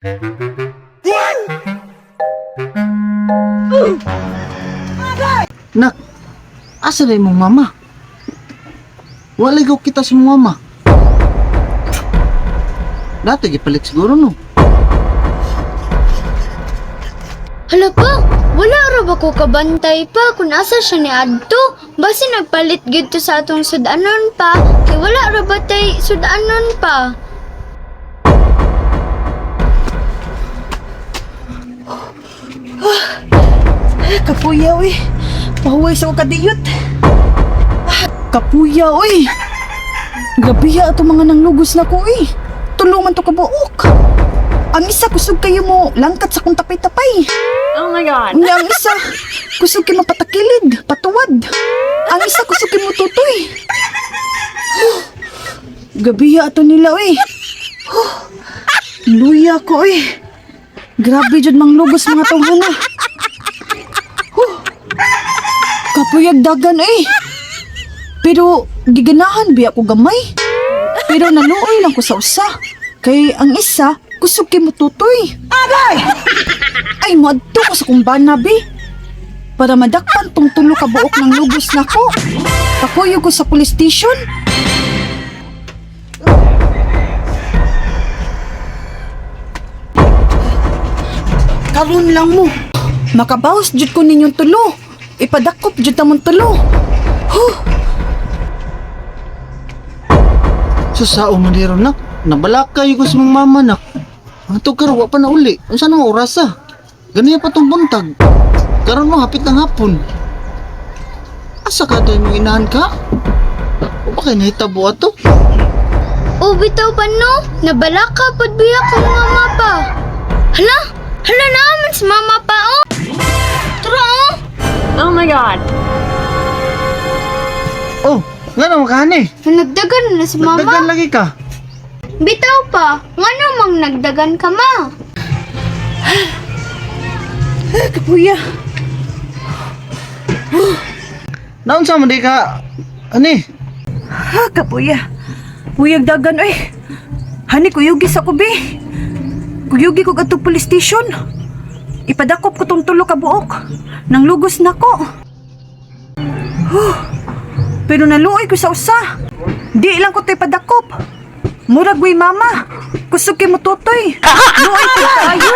Nak, asa na imong mama? Wala ko kita sa imong mama. Dati gipalit siguro, no? Hala pa, wala ra ba ko kabantay pa kung asa siya ni adto? Basi nagpalit gid to sa atong sudanon pa, kay wala ra ba tay sudanon pa? Kapuya, uy. Pahuway sa kadiyot. Ah, kapuya, uy. Grabe ato mga nanglugos na ko, uy. Tulungan to kabuok. Ang isa kusog kayo mo langkat sa kong tapay-tapay. Oh my God. Nga ang isa kusog kayo mapatakilid, patuwad. Ang isa kusog kayo mututoy. Gabi ato nila, uy. Luya ko, uy. Grabe jud manglugos mga tawhana. Kapuyag dagan eh. Pero giganahan biya ko gamay. Pero naluoy lang ko sa usa. Kay ang isa, kusog kay mututoy. Agay! Ay, muadto ko sa kumbana, bi. Para madakpan tong tulo ka buok ng lugos nako. Pakuyog ko sa police station. Karon lang mo. Makabawas jud ko ninyong tulo. Ipadakop jud ta mong tulo. Huh. Sa sao man diro, nak? Nabalakay ko sa imong mama, nak. Ang karon wa pa na uli. Unsa nang oras ah? Ganiya pa tong buntag. Karon mo hapit ng hapon. Asa ka to imong inahan ka? O ba kay nahitabo ato? O bitaw pa no, nabalaka pud biya kong mama pa. Hala, hala naman si mama pa oh. Tara oh. Oh my God. Oh, nga naman ka hani. Nagdagan na si mama. Nagdagan lagi ka. Bitaw pa, ngano mang nagdagan ka ma? Ah, kapuya. Naunsa man di ka? Ani? Ha, kapuya. Puyag dagan oy. Hani kuyugi sa kubi. Kuyugi ko kadto police station. Ipadakop ko tong tulo ka buok. Nang lugos nako. Huh. Pero naluoy ko sa usa. Di lang ko to ipadakop. Murag way mama. Kusog kay mututoy. Luoy ko kaayo.